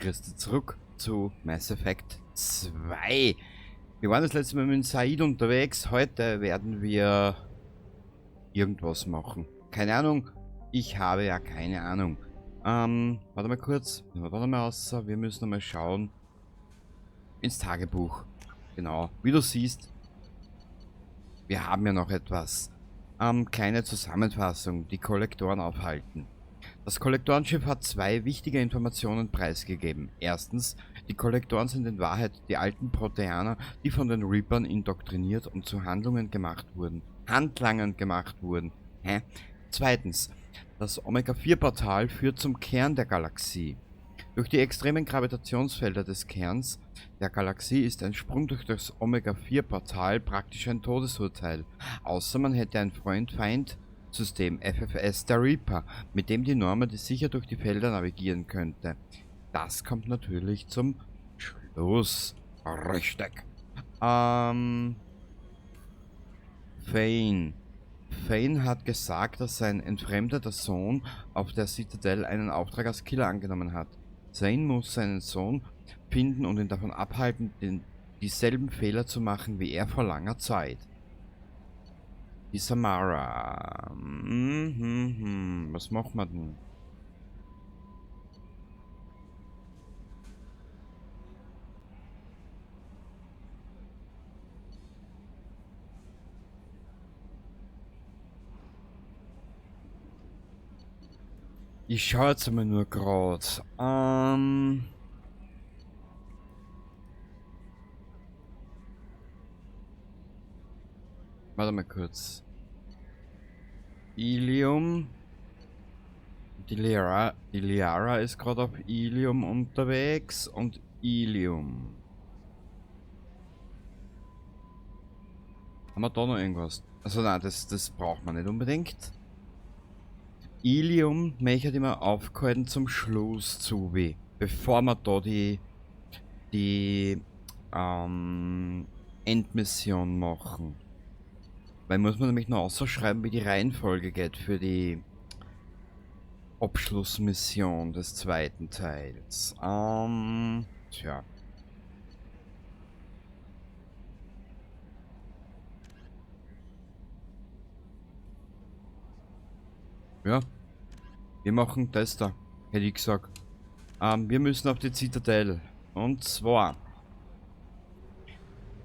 Christi zurück zu Mass Effect 2. Wir waren das letzte Mal mit Zaeed unterwegs. Heute werden wir irgendwas machen. Keine Ahnung, ich habe ja keine Ahnung. Warte mal kurz, warte mal aus. Wir müssen noch mal schauen ins Tagebuch. Genau, wie du siehst, wir haben ja noch etwas. Kleine Zusammenfassung, die Kollektoren aufhalten. Das Kollektorenschiff hat zwei wichtige Informationen preisgegeben. Erstens, die Kollektoren sind in Wahrheit die alten Proteaner, die von den Reapern indoktriniert und zu Handlungen gemacht wurden. Handlangern gemacht wurden. Hä? Zweitens, das Omega-4-Portal führt zum Kern der Galaxie. Durch die extremen Gravitationsfelder des Kerns der Galaxie ist ein Sprung durch das Omega-4-Portal praktisch ein Todesurteil. Außer man hätte ein Freund-Feind-System FFS der Reaper, mit dem die Normandy sicher durch die Felder navigieren könnte. Das kommt natürlich zum Schluss. Richtig. Fane. Fane hat gesagt, dass sein entfremdeter Sohn auf der Citadel einen Auftrag als Killer angenommen hat. Zane muss seinen Sohn finden und ihn davon abhalten, dieselben Fehler zu machen wie er vor langer Zeit. Die Samara. Was machen wir denn? Ich schaue jetzt einmal nur grad. Warte mal kurz. Ilium. Die Liara ist gerade auf Ilium unterwegs und Ilium. Haben wir da noch irgendwas? Also nein, das braucht man nicht unbedingt. Ilium möchte ich immer aufgehalten zum Schluss zu, wie bevor wir da die Endmission machen. Weil muss man nämlich noch ausschreiben, wie die Reihenfolge geht für die Abschlussmission des zweiten Teils. Tja. Ja. Wir machen das da, hätte ich gesagt. Wir müssen auf die Zitadelle. Und zwar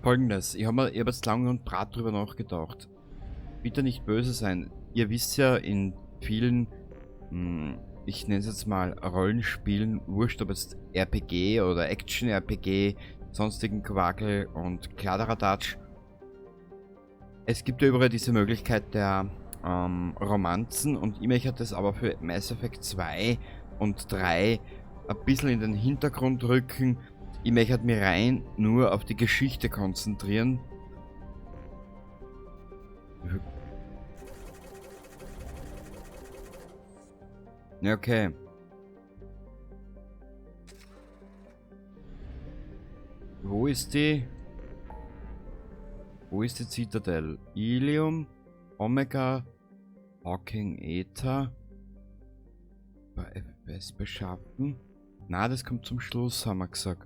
Folgendes, ich hab jetzt lange und breit drüber nachgedacht. Bitte nicht böse sein. Ihr wisst ja, in vielen, ich nenne es jetzt mal Rollenspielen, wurscht ob jetzt RPG oder Action-RPG, sonstigen Quakel und Kladderadatsch. Es gibt ja überall diese Möglichkeit der Romanzen und ich möchte das aber für Mass Effect 2 und 3 ein bisschen in den Hintergrund rücken. Ich möchte mich rein nur auf die Geschichte konzentrieren. Ja, okay. Wo ist die? Wo ist die Zitadelle? Ilium, Omega, Hawking Eta. Bei FPS beschaffen. Na, das kommt zum Schluss, haben wir gesagt.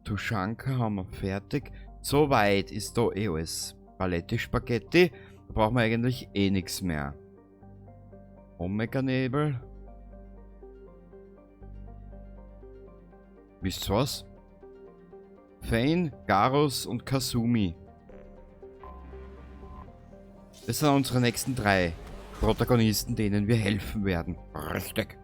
Tuchanka haben wir fertig. Soweit ist da eh alles. Paletti Spaghetti. Da brauchen wir eigentlich eh nix mehr. Omega-Nebel. Wisst ihr was? Fane, Garrus und Kasumi. Das sind unsere nächsten drei Protagonisten, denen wir helfen werden. Richtig.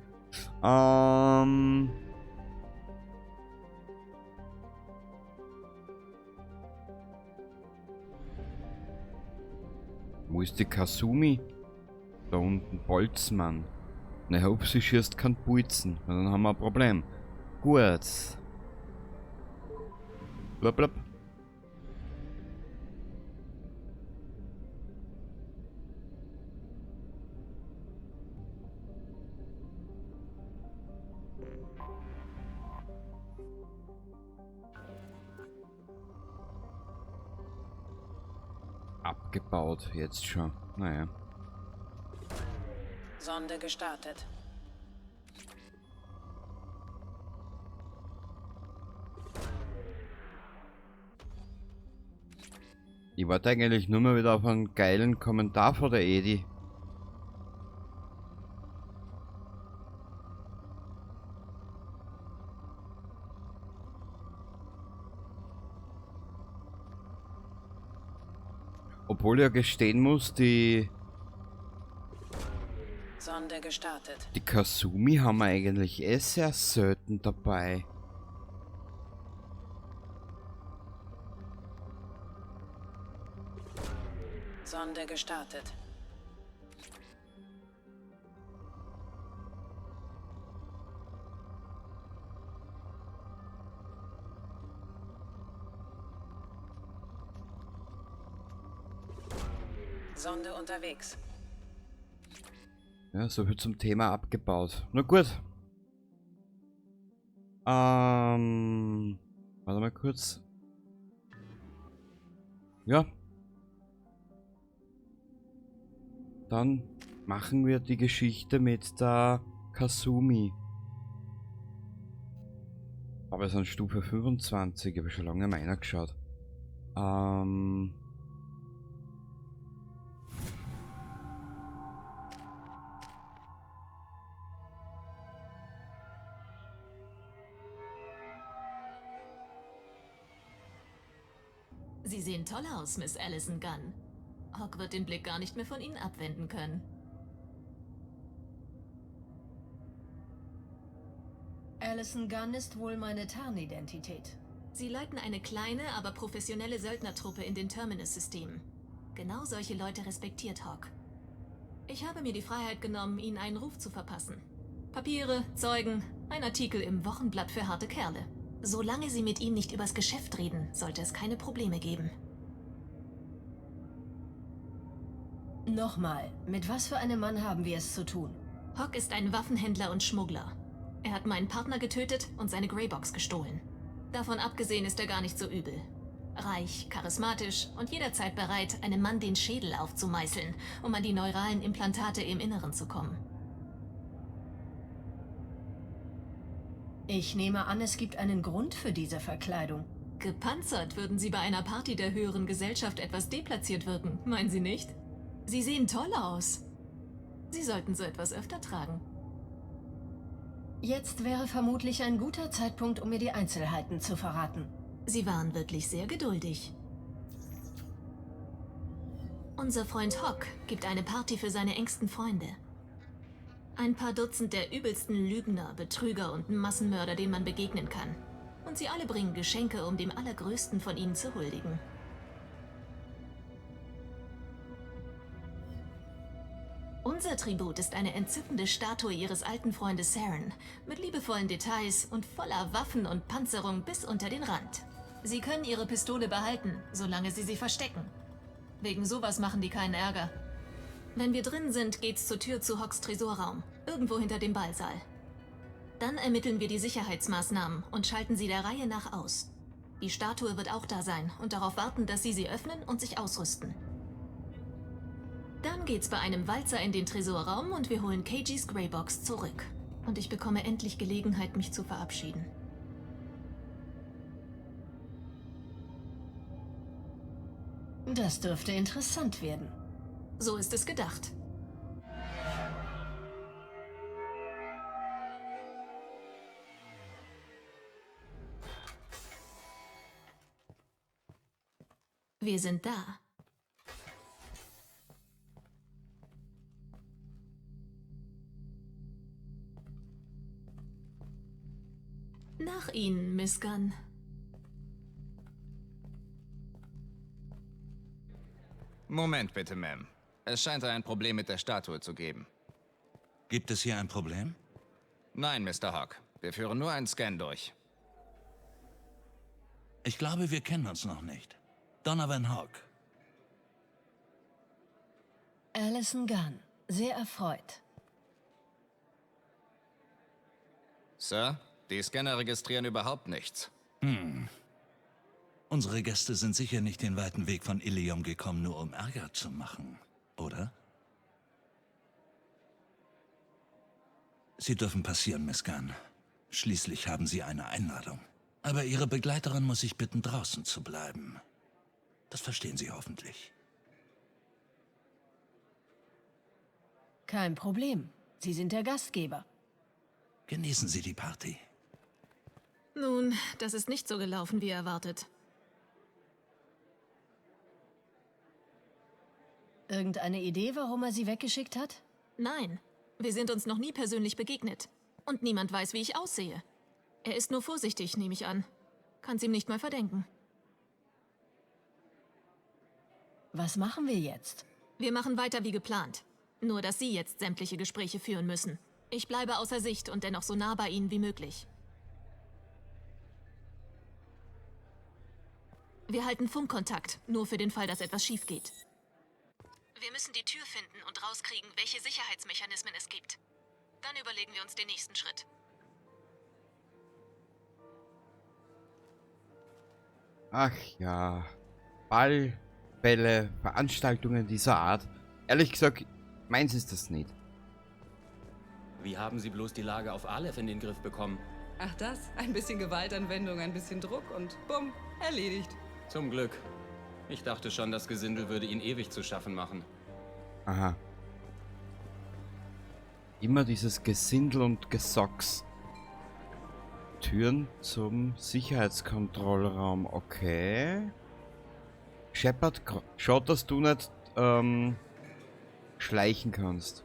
Wo ist die Kasumi? Da unten, Boltzmann. Na, hopp, sie schießt kein Bolzen, weil dann haben wir ein Problem. Gut. Blub, blub. Abgebaut, jetzt schon. Naja. Sonde gestartet. Ich warte eigentlich nur mal wieder auf einen geilen Kommentar von der Edi. Obwohl ich ja gestehen muss, die Sonde gestartet. Die Kasumi haben wir eigentlich eh sehr selten dabei. Sonde gestartet. Sonde unterwegs. Ja, so viel zum Thema abgebaut. Na gut. Warte mal kurz. Ja. Dann machen wir die Geschichte mit der Kasumi. Aber es sind Stufe 25, ich habe schon lange nicht mehr reingeschaut. Sie sehen toll aus, Miss Allison Gunn. Hock wird den Blick gar nicht mehr von Ihnen abwenden können. Allison Gunn ist wohl meine Tarnidentität. Sie leiten eine kleine, aber professionelle Söldnertruppe in den Terminus-Systemen. Genau solche Leute respektiert Hock. Ich habe mir die Freiheit genommen, Ihnen einen Ruf zu verpassen. Papiere, Zeugen, ein Artikel im Wochenblatt für harte Kerle. Solange Sie mit ihm nicht übers Geschäft reden, sollte es keine Probleme geben. Nochmal, mit was für einem Mann haben wir es zu tun? Hock ist ein Waffenhändler und Schmuggler. Er hat meinen Partner getötet und seine Greybox gestohlen. Davon abgesehen ist er gar nicht so übel. Reich, charismatisch und jederzeit bereit, einem Mann den Schädel aufzumeißeln, um an die neuralen Implantate im Inneren zu kommen. Ich nehme an, es gibt einen Grund für diese Verkleidung. Gepanzert würden Sie bei einer Party der höheren Gesellschaft etwas deplatziert wirken, meinen Sie nicht? Sie sehen toll aus. Sie sollten so etwas öfter tragen. Jetzt wäre vermutlich ein guter Zeitpunkt, um mir die Einzelheiten zu verraten. Sie waren wirklich sehr geduldig. Unser Freund Hock gibt eine Party für seine engsten Freunde. Ein paar Dutzend der übelsten Lügner, Betrüger und Massenmörder, denen man begegnen kann. Und sie alle bringen Geschenke, um dem Allergrößten von ihnen zu huldigen. Unser Tribut ist eine entzückende Statue ihres alten Freundes Saren, mit liebevollen Details und voller Waffen und Panzerung bis unter den Rand. Sie können ihre Pistole behalten, solange sie sie verstecken. Wegen sowas machen die keinen Ärger. Wenn wir drin sind, geht's zur Tür zu Hocks Tresorraum, irgendwo hinter dem Ballsaal. Dann ermitteln wir die Sicherheitsmaßnahmen und schalten sie der Reihe nach aus. Die Statue wird auch da sein und darauf warten, dass sie sie öffnen und sich ausrüsten. Dann geht's bei einem Walzer in den Tresorraum und wir holen KGs Greybox zurück. Und ich bekomme endlich Gelegenheit, mich zu verabschieden. Das dürfte interessant werden. So ist es gedacht. Wir sind da. Nach Ihnen, Miss Gunn. Moment bitte, Ma'am. Es scheint ein Problem mit der Statue zu geben. Gibt es hier ein Problem? Nein, Mr. Hock. Wir führen nur einen Scan durch. Ich glaube, wir kennen uns noch nicht. Donovan Hock. Allison Gunn. Sehr erfreut. Sir, die Scanner registrieren überhaupt nichts. Unsere Gäste sind sicher nicht den weiten Weg von Ilium gekommen, nur um Ärger zu machen, oder? Sie dürfen passieren, Miss Gunn. Schließlich haben Sie eine Einladung. Aber Ihre Begleiterin muss ich bitten, draußen zu bleiben. Das verstehen Sie hoffentlich. Kein Problem. Sie sind der Gastgeber. Genießen Sie die Party. Nun, das ist nicht so gelaufen, wie erwartet. Irgendeine Idee, warum er sie weggeschickt hat? Nein, wir sind uns noch nie persönlich begegnet. Und niemand weiß, wie ich aussehe. Er ist nur vorsichtig, nehme ich an. Kann's ihm nicht mal verdenken. Was machen wir jetzt? Wir machen weiter wie geplant. Nur, dass Sie jetzt sämtliche Gespräche führen müssen. Ich bleibe außer Sicht und dennoch so nah bei Ihnen wie möglich. Wir halten Funkkontakt, nur für den Fall, dass etwas schief geht. Wir müssen die Tür finden und rauskriegen, welche Sicherheitsmechanismen es gibt. Dann überlegen wir uns den nächsten Schritt. Ach ja. Ball, Bälle, Veranstaltungen dieser Art. Ehrlich gesagt, meins ist das nicht. Wie haben Sie bloß die Lage auf Aleph in den Griff bekommen? Ach das, ein bisschen Gewaltanwendung, ein bisschen Druck und bumm, erledigt. Zum Glück. Ich dachte schon, das Gesindel würde ihn ewig zu schaffen machen. Aha. Immer dieses Gesindel und Gesocks. Türen zum Sicherheitskontrollraum. Okay. Shepard, schaut, dass du nicht schleichen kannst.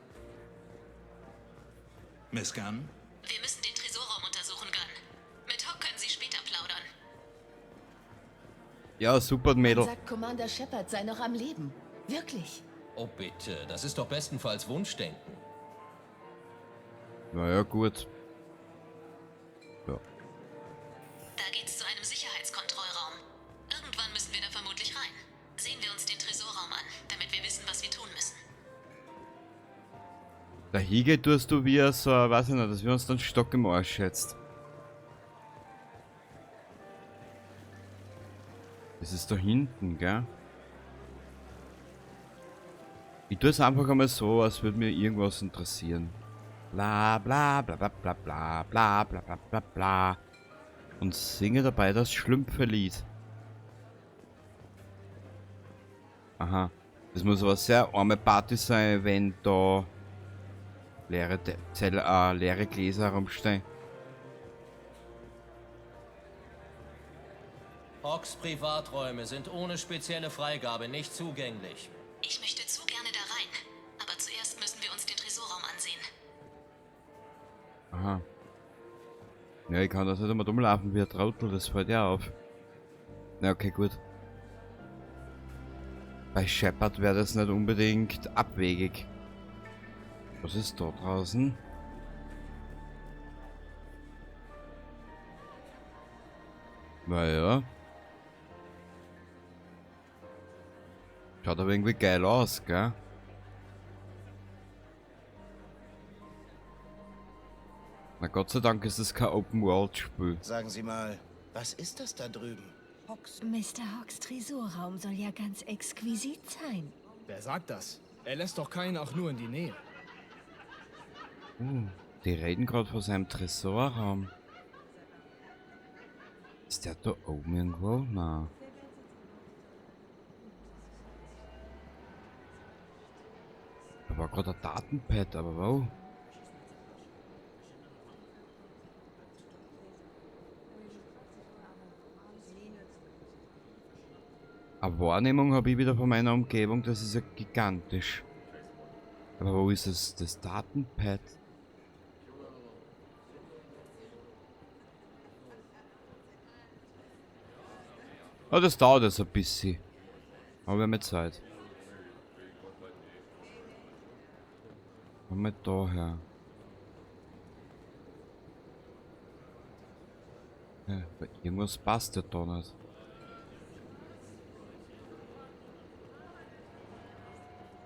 Miss Gunn? Wir müssen den Tresorraum untersuchen, Gunn. Mit Hock können Sie später plaudern. Ja, super, Mädel. Sagt, Commander Shepard sei noch am Leben. Wirklich? Oh bitte, das ist doch bestenfalls Wunschdenken. Naja, gut. Ja. Da geht's zu einem Sicherheitskontrollraum. Irgendwann müssen wir da vermutlich rein. Sehen wir uns den Tresorraum an, damit wir wissen, was wir tun müssen. Da Hige tust du wie so, weiß ich nicht, dass wir uns dann Stock im Arsch schätzt. Das ist da hinten, gell? Ich tue es einfach einmal so, als würde mir irgendwas interessieren. Bla bla bla bla bla bla bla bla bla bla bla. Und singe dabei das Schlümpfe-Lied. Aha. Das muss aber sehr arme Party sein, wenn da leere leere Gläser rumstehen. Hawks Privaträume sind ohne spezielle Freigabe nicht zugänglich. Ich möchte zu gerne da rein, aber zuerst müssen wir uns den Tresorraum ansehen. Aha. Ja, ich kann das nicht immer rumlaufen wie ein Trottel, das fällt ja auf. Na, okay, gut. Bei Shepard wäre das nicht unbedingt abwegig. Was ist da draußen? Naja. Schaut aber irgendwie geil aus, gell? Na Gott sei Dank ist es kein Open-World-Spiel. Sagen Sie mal, was ist das da drüben? Mr. Hawks Tresorraum soll ja ganz exquisit sein. Wer sagt das? Er lässt doch keinen auch nur in die Nähe. Die reden gerade von seinem Tresorraum. Ist der da oben irgendwo? Na. Da war gerade ein Datenpad, aber wo? Eine Wahrnehmung habe ich wieder von meiner Umgebung, das ist ja gigantisch. Aber wo ist das Datenpad? Oh, das dauert jetzt ein bisschen. Aber wir haben jetzt Zeit. Komm mal da her. Ja, aber irgendwas passt ja da nicht.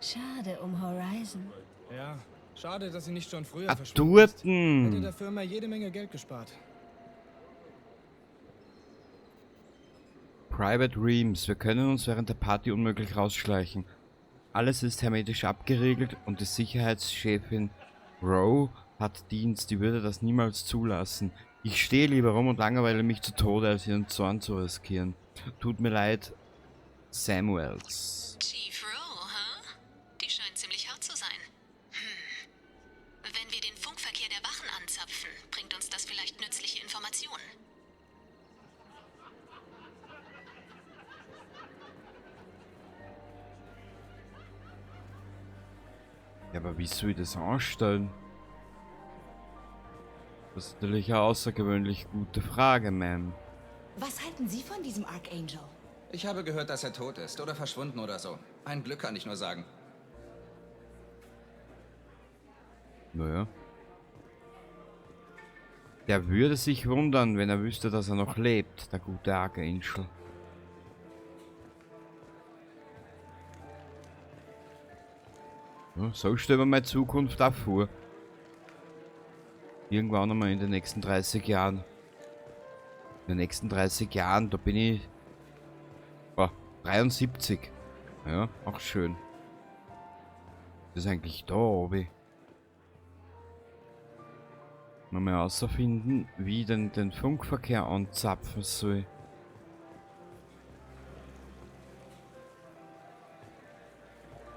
Schade um Horizon. Ja, schade, dass sie nicht schon früher Ah, verschwunden ist. Durten. Hätte der Firma jede Menge Geld gespart. Private Rooms. Wir können uns während der Party unmöglich rausschleichen. Alles ist hermetisch abgeriegelt und die Sicherheitschefin Rowe hat Dienst. Die würde das niemals zulassen. Ich stehe lieber rum und langweile mich zu Tode, als ihren Zorn zu riskieren. Tut mir leid, Samuels. Chief Rowe, huh? Die scheint ziemlich hart zu sein. Wenn wir den Funkverkehr der Wachen anzapfen, bringt uns das vielleicht nützliche Informationen. Ja, aber wie soll ich das anstellen? Das ist natürlich eine außergewöhnlich gute Frage, Ma'am. Was halten Sie von diesem Archangel? Ich habe gehört, dass er tot ist oder verschwunden oder so. Ein Glück kann ich nur sagen. Naja. Der würde sich wundern, wenn er wüsste, dass er noch lebt, der gute Archangel. Ja, so stellen wir meine Zukunft auch vor. Irgendwann einmal in den nächsten 30 Jahren. In den nächsten 30 Jahren, da bin ich 73. Ja, auch schön. Das ist eigentlich da, obi. Mal herausfinden, wie ich denn den Funkverkehr anzapfen soll.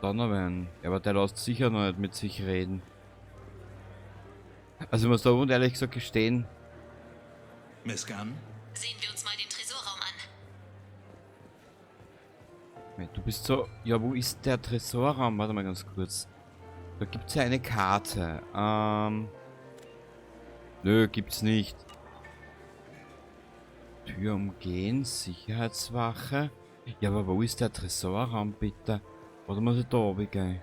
Donovan. Ja, aber der lässt sicher noch nicht mit sich reden. Also ich muss da und ehrlich gesagt gestehen. Miss Gunn? Sehen wir uns mal den Tresorraum an. Du bist so... Ja, wo ist der Tresorraum? Warte mal ganz kurz. Da gibt's ja eine Karte. Nö, gibt's nicht. Tür umgehen, Sicherheitswache. Ja, aber wo ist der Tresorraum, bitte? Oder muss ich da runtergehen?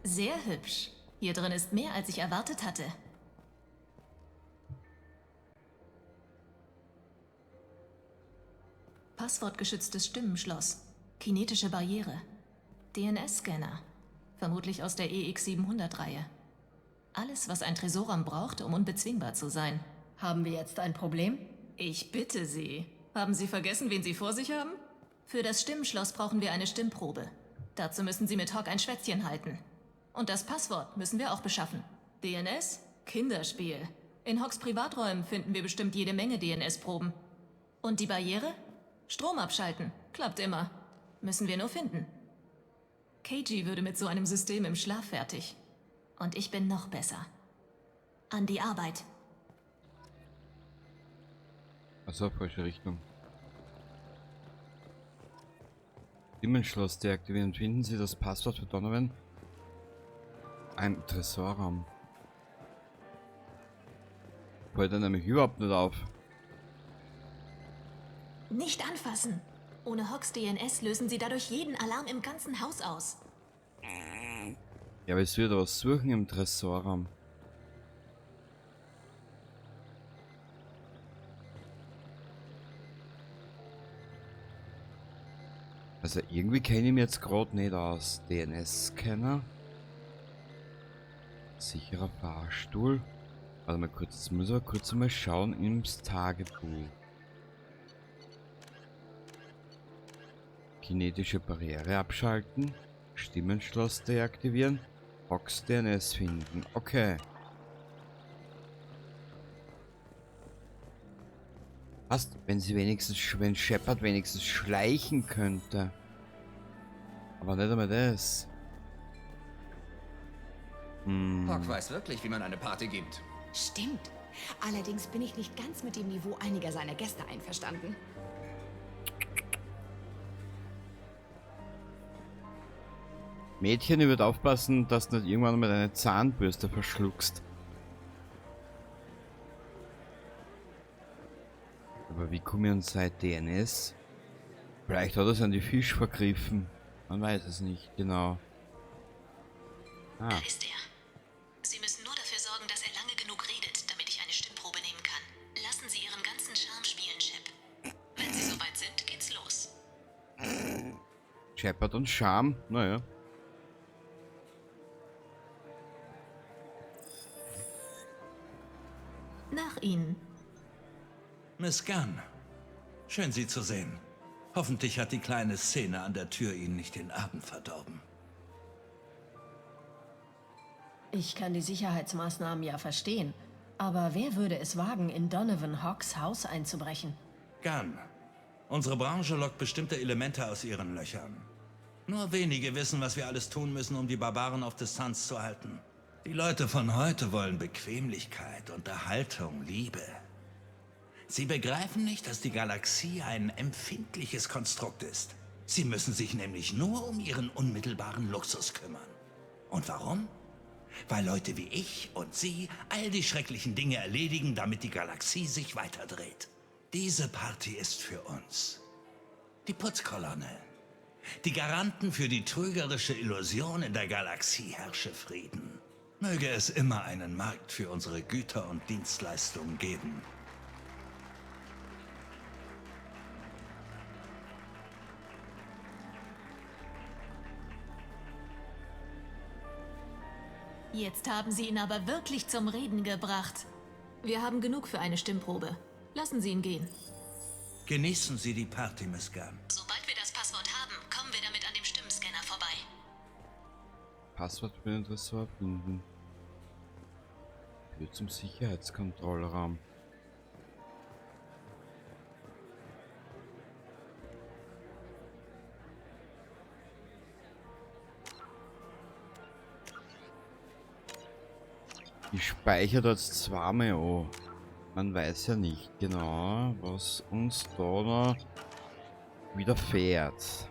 Sehr hübsch. Hier drin ist mehr, als ich erwartet hatte. Passwortgeschütztes Stimmenschloss. Kinetische Barriere. DNS-Scanner. Vermutlich aus der EX700-Reihe. Alles, was ein Tresorraum braucht, um unbezwingbar zu sein. Haben wir jetzt ein Problem? Ich bitte Sie. Haben Sie vergessen, wen Sie vor sich haben? Für das Stimmenschloss brauchen wir eine Stimmprobe. Dazu müssen Sie mit Hawk ein Schwätzchen halten. Und das Passwort müssen wir auch beschaffen. DNS? Kinderspiel. In Hawks Privaträumen finden wir bestimmt jede Menge DNS-Proben. Und die Barriere? Strom abschalten. Klappt immer. Müssen wir nur finden. Keiji würde mit so einem System im Schlaf fertig. Und ich bin noch besser. An die Arbeit. Also, falsche Richtung. Stimmenschloss deaktivieren. Finden Sie das Passwort für Donovan? Ein Tresorraum. Fällt er nämlich überhaupt nicht auf. Nicht anfassen! Ohne Hawks DNS lösen sie dadurch jeden Alarm im ganzen Haus aus. Ja, aber ich soll da was suchen im Tresorraum. Also irgendwie kenne ich mich jetzt gerade nicht aus. DNS-Scanner. Sicherer Fahrstuhl. Warte mal kurz, jetzt müssen wir kurz mal schauen ins Tagebuch. Kinetische Barriere abschalten. Stimmenschloss deaktivieren. Box DNS finden. Okay. Passt, wenn sie wenigstens, wenn Shepard wenigstens schleichen könnte. Aber nicht einmal das. Hawk weiß wirklich, wie man eine Party gibt. Stimmt. Allerdings bin ich nicht ganz mit dem Niveau einiger seiner Gäste einverstanden. Mädchen, ich würde aufpassen, dass du nicht irgendwann mal deine Zahnbürste verschluckst. Aber wie komme ich an sein DNS? Vielleicht hat er sich an die Fisch vergriffen. Man weiß es nicht genau. Ah. Da ist er. Sie müssen nur dafür sorgen, dass er lange genug redet, damit ich eine Stimmprobe nehmen kann. Lassen Sie Ihren ganzen Charme spielen, Shep. Wenn Sie soweit sind, geht's los. Shepard und Charme, naja. Nach Ihnen. Miss Gunn, schön Sie zu sehen. Hoffentlich hat die kleine Szene an der Tür Ihnen nicht den Abend verdorben. Ich kann die Sicherheitsmaßnahmen ja verstehen. Aber wer würde es wagen, in Donovan Hawks Haus einzubrechen? Gunn. Unsere Branche lockt bestimmte Elemente aus ihren Löchern. Nur wenige wissen, was wir alles tun müssen, um die Barbaren auf Distanz zu halten. Die Leute von heute wollen Bequemlichkeit, Unterhaltung, Liebe. Sie begreifen nicht, dass die Galaxie ein empfindliches Konstrukt ist. Sie müssen sich nämlich nur um ihren unmittelbaren Luxus kümmern. Und warum? Weil Leute wie ich und Sie all die schrecklichen Dinge erledigen, damit die Galaxie sich weiterdreht. Diese Party ist für uns. Die Putzkolonne. Die Garanten für die trügerische Illusion, in der Galaxie herrsche Frieden. Möge es immer einen Markt für unsere Güter und Dienstleistungen geben. Jetzt haben Sie ihn aber wirklich zum Reden gebracht. Wir haben genug für eine Stimmprobe. Lassen Sie ihn gehen. Genießen Sie die Party, Miss Gunn. Sobald wir das Passwort haben, kommen wir damit an dem Stimmenscanner vorbei. Passwort für den Tresor finden. Tür zum Sicherheitskontrollraum. Ich speichere dort zweimal an. Man weiß ja nicht genau, was uns da noch widerfährt.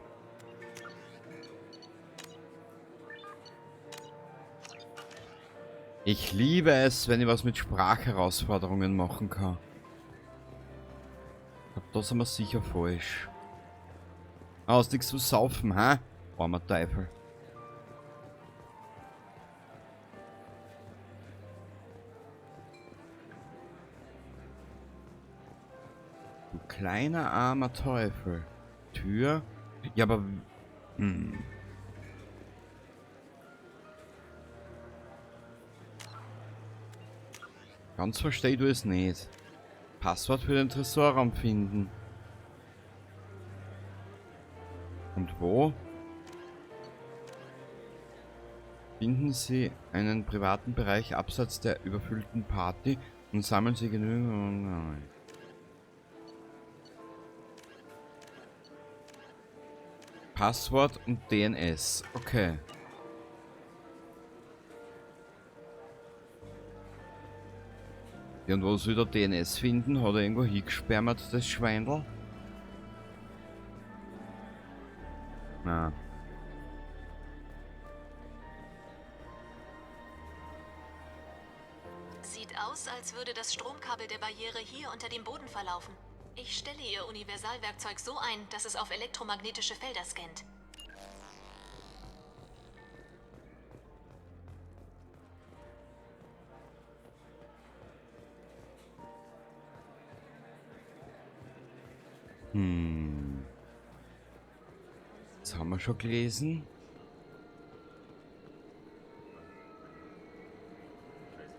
Ich liebe es, wenn ich was mit Sprachherausforderungen machen kann. Ich glaub, da sind wir sicher falsch. Ah, hast nichts zu saufen, ha? Armer Teufel. Du kleiner armer Teufel. Tür? Ja, aber... Ganz verstehe du es nicht. Passwort für den Tresorraum finden. Und wo? Finden Sie einen privaten Bereich abseits der überfüllten Party und sammeln Sie genügend... Passwort und DNS. Okay. Ja, und wo soll der DNS finden? Hat er irgendwo hingesperrt, das Schweindel? Na. Sieht aus, als würde das Stromkabel der Barriere hier unter dem Boden verlaufen. Ich stelle Ihr Universalwerkzeug so ein, dass es auf elektromagnetische Felder scannt. Das haben wir schon gelesen.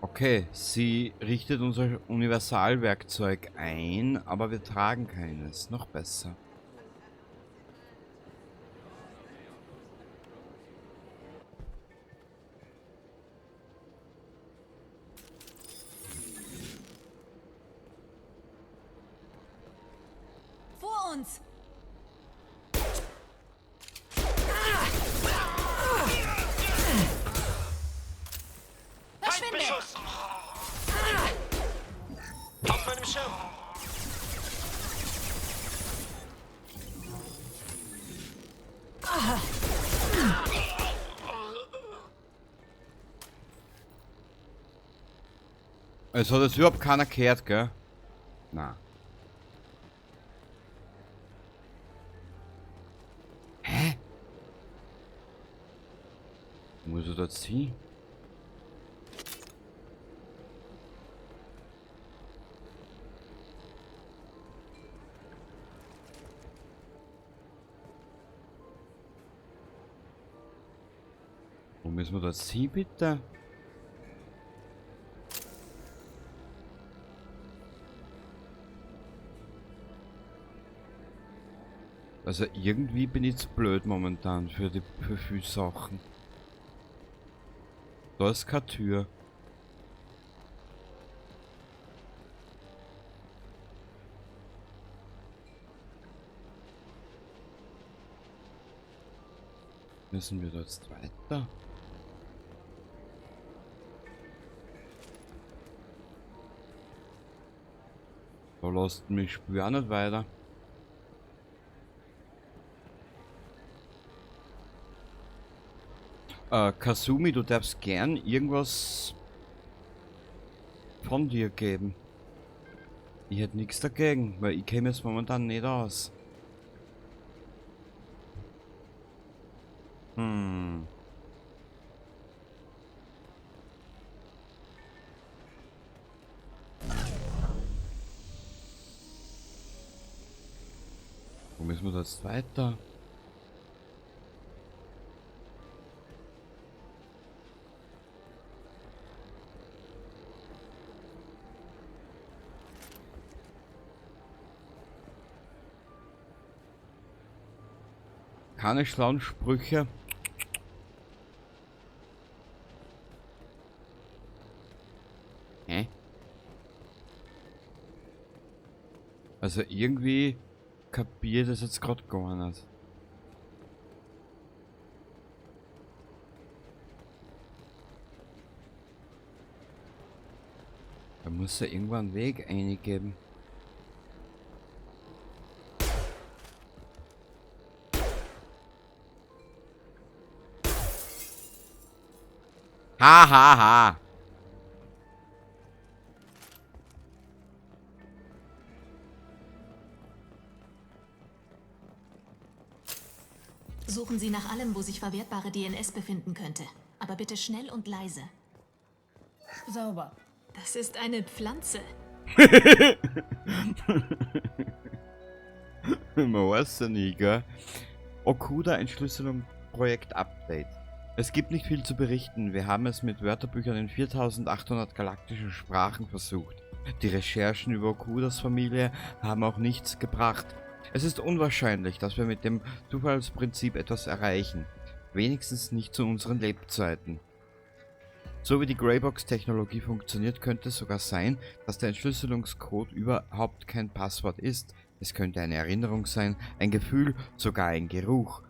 Okay, sie richtet unser Universalwerkzeug ein, aber wir tragen keines. Noch besser. Vor uns! Verschwinde! Auf meinem Schirm! Es hat jetzt überhaupt keiner gehört, gell? Na. Hä? Wo muss er da jetzt hin? Wo müssen wir da jetzt hin, bitte? Also irgendwie bin ich zu blöd momentan für viele Sachen. Da ist keine Tür. Müssen wir da jetzt weiter? Da lasst mich Spür auch nicht weiter. Kasumi, du darfst gern irgendwas von dir geben. Ich hätte nichts dagegen, weil ich käme jetzt momentan nicht aus. Wo müssen wir da jetzt weiter? Keine schlauen Sprüche. Hä? Also irgendwie kapiere ich das jetzt grad gar nicht. Da muss ja irgendwann einen Weg eingeben. Ha ha ha. Suchen Sie nach allem, wo sich verwertbare DNS befinden könnte. Aber bitte schnell und leise. Sauber. Das ist eine Pflanze. Man weiß ja nie, gell? Okuda Entschlüsselung Projekt Update. Es gibt nicht viel zu berichten. Wir haben es mit Wörterbüchern in 4800 galaktischen Sprachen versucht. Die Recherchen über Okudas Familie haben auch nichts gebracht. Es ist unwahrscheinlich, dass wir mit dem Zufallsprinzip etwas erreichen. Wenigstens nicht zu unseren Lebzeiten. So wie die Greybox-Technologie funktioniert, könnte es sogar sein, dass der Entschlüsselungscode überhaupt kein Passwort ist. Es könnte eine Erinnerung sein, ein Gefühl, sogar ein Geruch.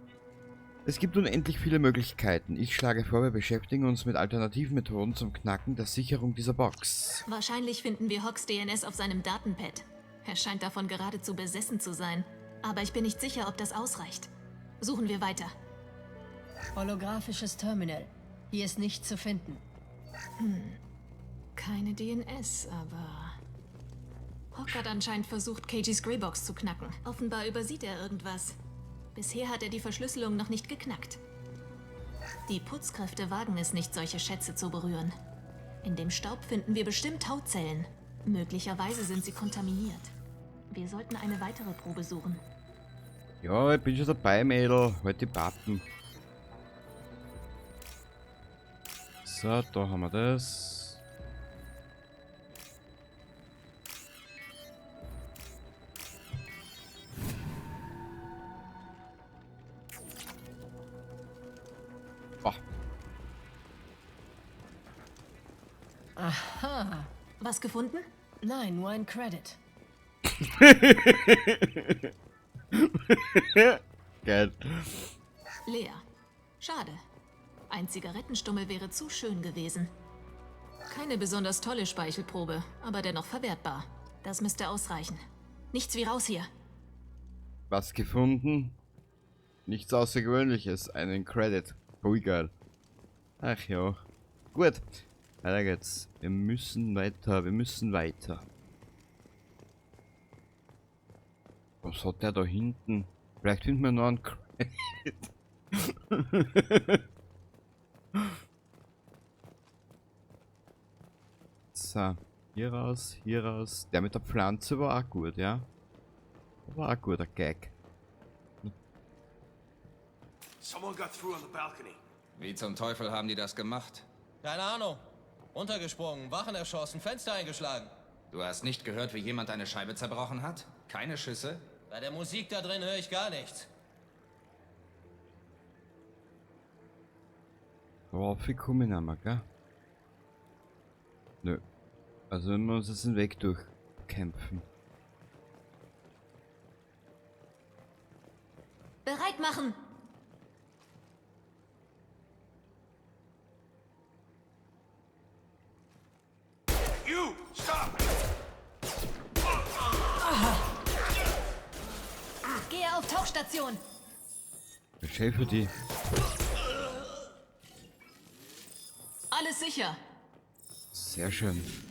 Es gibt unendlich viele Möglichkeiten. Ich schlage vor, wir beschäftigen uns mit Alternativmethoden zum Knacken der Sicherung dieser Box. Wahrscheinlich finden wir Hawks DNS auf seinem Datenpad. Er scheint davon geradezu besessen zu sein. Aber ich bin nicht sicher, ob das ausreicht. Suchen wir weiter. Holographisches Terminal. Hier ist nichts zu finden. Keine DNS, aber... Hawk hat anscheinend versucht, KGs Greybox zu knacken. Offenbar übersieht er irgendwas. Bisher hat er die Verschlüsselung noch nicht geknackt. Die Putzkräfte wagen es nicht, solche Schätze zu berühren. In dem Staub finden wir bestimmt Hautzellen. Möglicherweise sind sie kontaminiert. Wir sollten eine weitere Probe suchen. Ja, ich bin schon dabei, Mädel. Halt die Pappen. So, da haben wir das. Boah. Aha. Was gefunden? Nein, nur ein Credit. Geil. Leer. Schade. Ein Zigarettenstummel wäre zu schön gewesen. Keine besonders tolle Speichelprobe, aber dennoch verwertbar. Das müsste ausreichen. Nichts wie raus hier. Was gefunden? Nichts Außergewöhnliches. Einen Credit. Ui, geil. Ach ja. Gut. Weiter geht's. Wir müssen weiter. Wir müssen weiter. Was hat der da hinten? Vielleicht finden wir noch einen Credit. So, hier raus, hier raus. Der mit der Pflanze war auch gut, ja? War auch guter Gag. Someone got through on the balcony. Wie zum Teufel haben die das gemacht? Keine Ahnung. Runtergesprungen, Wachen erschossen, Fenster eingeschlagen. Du hast nicht gehört, wie jemand eine Scheibe zerbrochen hat? Keine Schüsse? Bei der Musik da drin höre ich gar nichts. Worauf komme ich nicht mehr, gell? Nö. Also wenn wir uns jetzt den Weg durchkämpfen. Bereit machen! You! Stop! Gehe auf Tauchstation! Schön für die. Alles sicher! Sehr schön.